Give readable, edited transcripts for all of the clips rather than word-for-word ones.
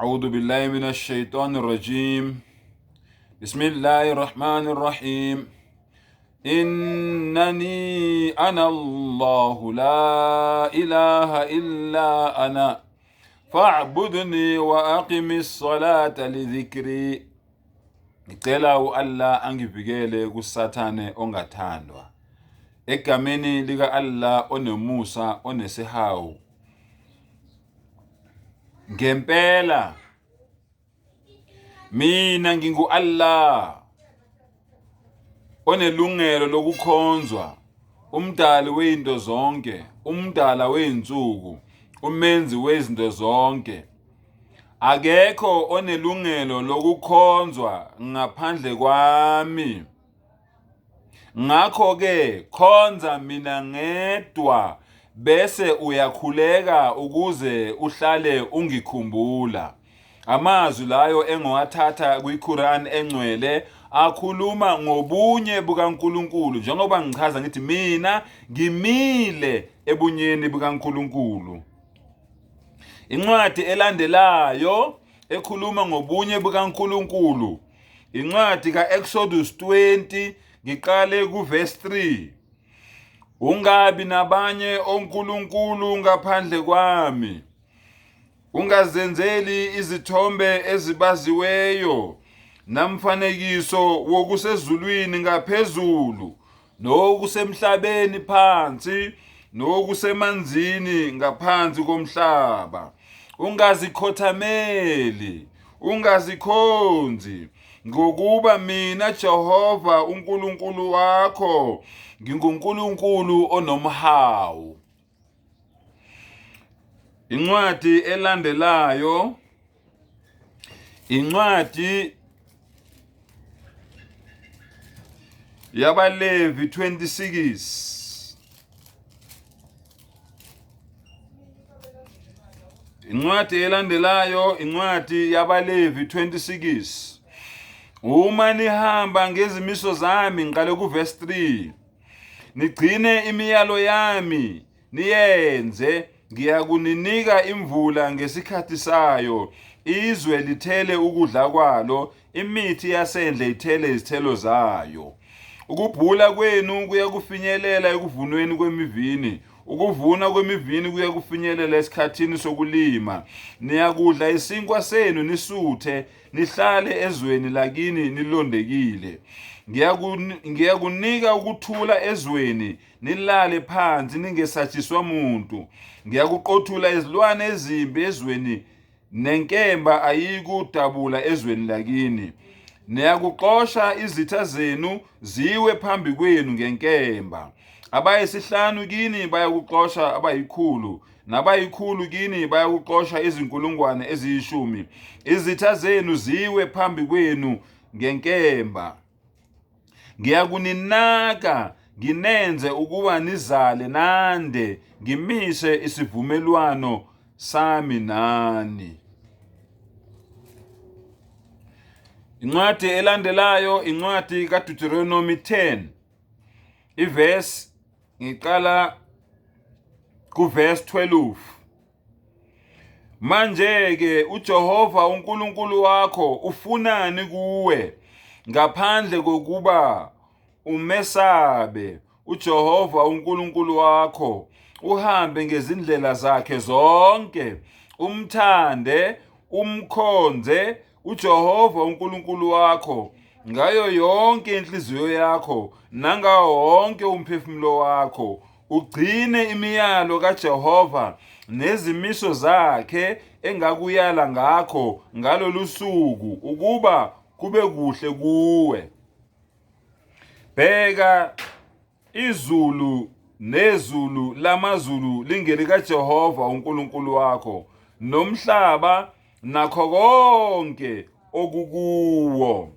أعوذ بالله من الشيطان الرجيم بسم الله الرحمن الرحيم إنني أنا الله لا إله إلا أنا فاعبدني وأقم الصلاة لذكري. Ngicela u-Allah angivikele kuSathane ongathandwa. Egameni lika-Allah onomusa onesihawu. Ngempela mina ngingu-Allah onelungelo lokukhonzwa, umdali wezinto zonke, umdala wezinsuku, umenzi wezinto zonke. Akekho onelungelo lokukhonzwa ngaphandle kwami. Ngakho-ke khonza mina ngedwa bese uyakhuleka ukuze uhlale ungikhumbula. Amazwi layo engiwathatha kwiQuran engcwele akhuluma ngobunye bukaNkulunkulu njengoba ngichaza ngithi mina ngimile ebunyeni bukaNkulunkulu. Incwadi elandelayo ekhuluma ngobunye bukaNkulunkulu incwadi kaExodus 20 ngiqale kuverse 3. Ungabi nabanye onkulunkulu ngaphandle kwami. Ungazenzeli izithombe ezibaziweyo namfanekiso wokusezulwini ngaphezulu nokusemhlabeni phansi nokusemanzini ngaphansi komhlaba. Ungazikhothameli, ungazikhonzi, ngokuba mina Jehova uNkulunkulu wakho nginguNkulunkulu onomhawu. Incwadi elandelayo incwadi yabaLevi 26. Incwadi elandelayo incwadi yabaLevi 26. Uma nihamba ngezimiso zami, ngiqale kuverse 3. Nigcine imiyalo yami, niyenze, ngiyakuninika imvula ngesikhathi sayo, izwe lithele ukudla kwalo, imithi yasendle ithele izithelo zayo. Ukubhula kwenu kuyakufinyelela ekuvunweni kwemivini, ukuvuna kwemivini kuyakufinyelela esikhathini sokulima. Niyakudla isinkwa senu nisuthe, nihlale ezweni lakini nilondekile. Ngiyakunika ukuthula ezweni, nilale phansi ningesatshiswa muntu. Ngiyakuqothula izilwane ezimbi ezweni, nenkemba ayikudabula ezweni lakini. Niyakuxosha izitha zenu ziwe phambi kwenu ngenkemba. Abayisihlanu kini bayakuxosha abayikhulu, nabayikhulu kini bayakuxosha izinkulungwane eziyishumi. Izitha zenu ziwe phambi kwenu ngenkemba. Ngiyakuninaka nginenze ukuba nizale nande, ngimise isivumelwano sami nani. Incwadi elandelayo incwadi kaDeuteronomy 10 ivesi ngiqala kuverse 12. Manje-ke uJehova uNkulunkulu wakho ufunani kuwe ngaphandle kokuba umesabe uJehova uNkulunkulu wakho, uhambe ngezindlela zakhe zonke, umthande, umkhonze uJehova uNkulunkulu wakho ngayo yonke inhliziyo yakho nangawo wonke umphefumulo wakho, ugcine imiyalo kaJehova nezimiso zakhe engakuyala ngakho ngalolu suku ukuba kube kuhle kuwe. Bheka izulu nezulu lamazulu lingelikaJehova uNkulunkulu wakho, nomhlaba nakho konke okukuwo.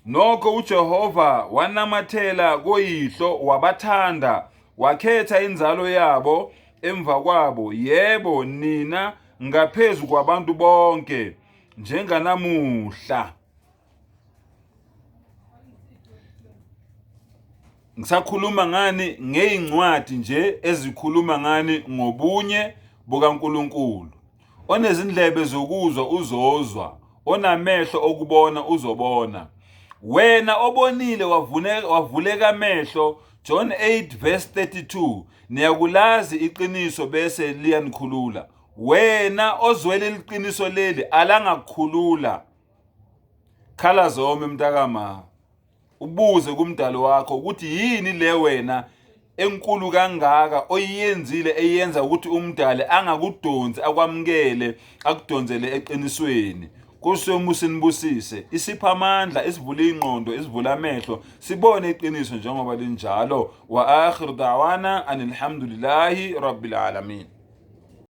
Nokho uJehova wanamathela koyihlo wabathanda, wakhetha inzalo yabo emva kwabo, yebo nina ngaphezu kwabantu bonke njenganamuhla. Ngisakhuluma ngani ngezincwadi nje ezikhuluma ngani ngobunye bukaNkulunkulu. Onezindlebe zokuzwa uzozwa, onamehlo okubona uzobona. Wena obonile wavuleka amehlo, John 8 verse 32, niyakulazi iqiniso bese liyanikhulula. Wena ozwele liqiniso leli alangakukhulula. Khala zome mntakama. Ubuze kumdali wakho ukuthi yini le wena enkulu kangaka oyiyenzile eyenza ukuthi umdali angakudonsi akwamukele akudonsele eqinisweni. Nkosi yomusa inibusise, isipha amandla, isivule ingqondo, isivule amehlo, sibone iqiniso njengoba linjalo. Wa akhir da'wana anilhamdulillahi rabbil alamin.